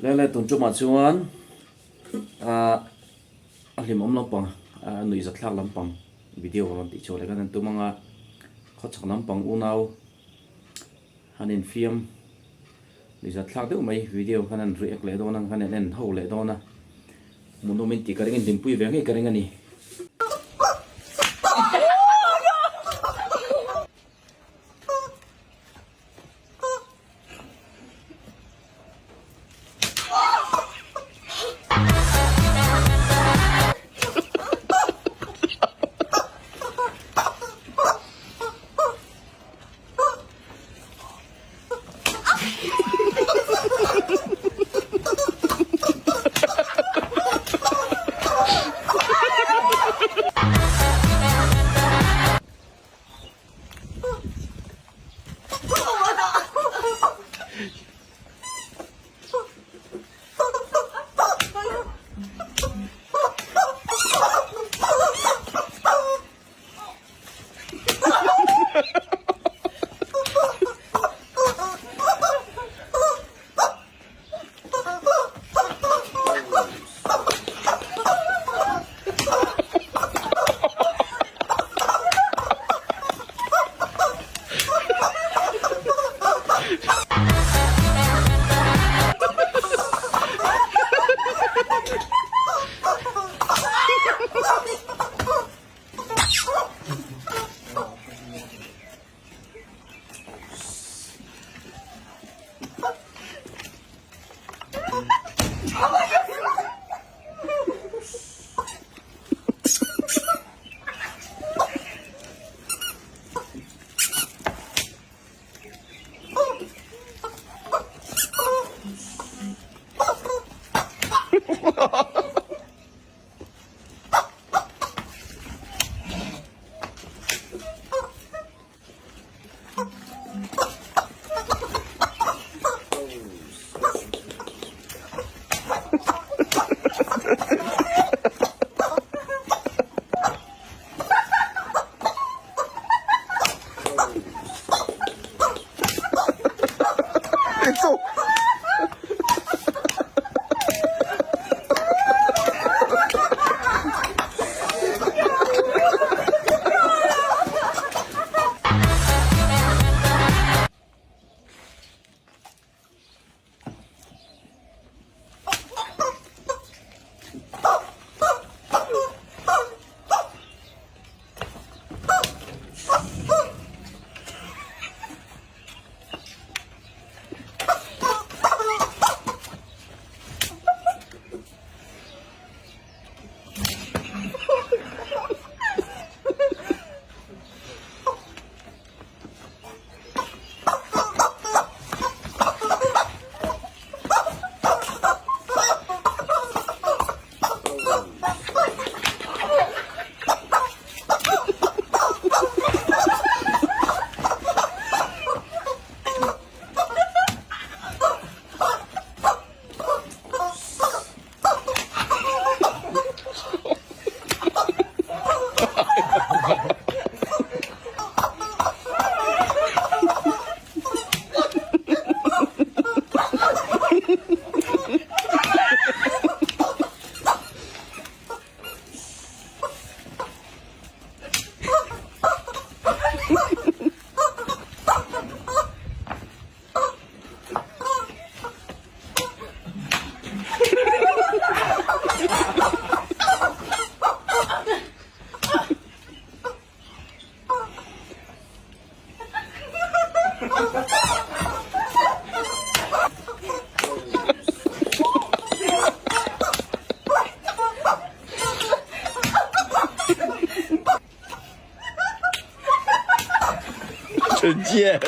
Le le tun tumah chuan ah a hlimawm lampang a nuihzat thlak lampang video rawn tih chhuah leh khan an tum ang a, khawchhak lampang unau han infiam nuihzat thlak deuh mai video khan an react leh dawn a khan an en ho leh dawn a, hmuhnawm in tih ka ring a hlimpui ve ngei ka ring a ni. 真贱。